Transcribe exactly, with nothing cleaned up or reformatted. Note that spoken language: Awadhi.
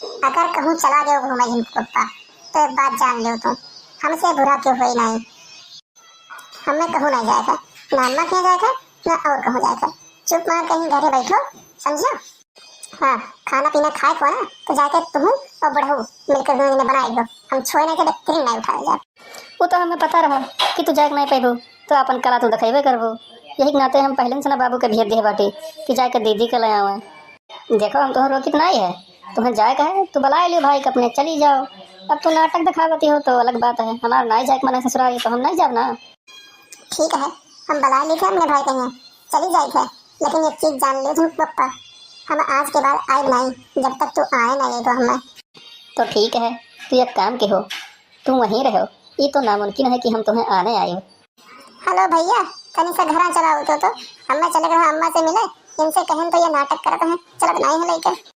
अगर कहूँ चला गयो घूमे झिनकू पप्पा, तो एक बात जान लियो तू, हमसे बुरा क्यों होई नाई। हमें कहूँ नाई जाए का, ना अम्मा के यहाँ जाए का, ना और कहूँ जाए का। चुप मार कहीं घरे बैठो, समझो? हाँ, खाना पीना खाए को ना, तो जाके तुहू और बुढ़ऊ मिलकर दोनों जने बनाए लो। हम छोए नाई थे, तो तिरिंग नाई उठाए जाए। वो तो हमें पता रहा कि तू जाए के नाई पैबू, तो अपन कला तू दिखेबे करबू। यही के नाते हम पहले से ना बाबू के भेज दिए बाटी कि जाके दीदी के ले आवे। देखो, हम तुहें रोकित नाई है, तुहें जाए का है, तू बुलाए लियो भाई के अपने, चली जाओ। अब तू नाटक दिखावती हो तो अलग बात है, हमार नाई जाए के मन है ससुराल, तो हम नाई जाब ना। ठीक है, हम बुलाए ली थे अपने भाई के यहाँ, चली जाए थे, लेकिन एक चीज जान लियो झिनकू पप्पा, हम आज के बाद आए नाई, जब तक तू आए नाई तो हमें। तो ठीक है, तू एक काम के हो, तू वहीं रहो, ये तो नामुमकिन है कि हम तुहें आने आए हो। हेलो भैया, तनी सा घरा चला होतो तो, अम्मा चले गए अम्मा से मिले, इनसे कहन तो ये नाटक करत हैं, चलत नाई है लेके।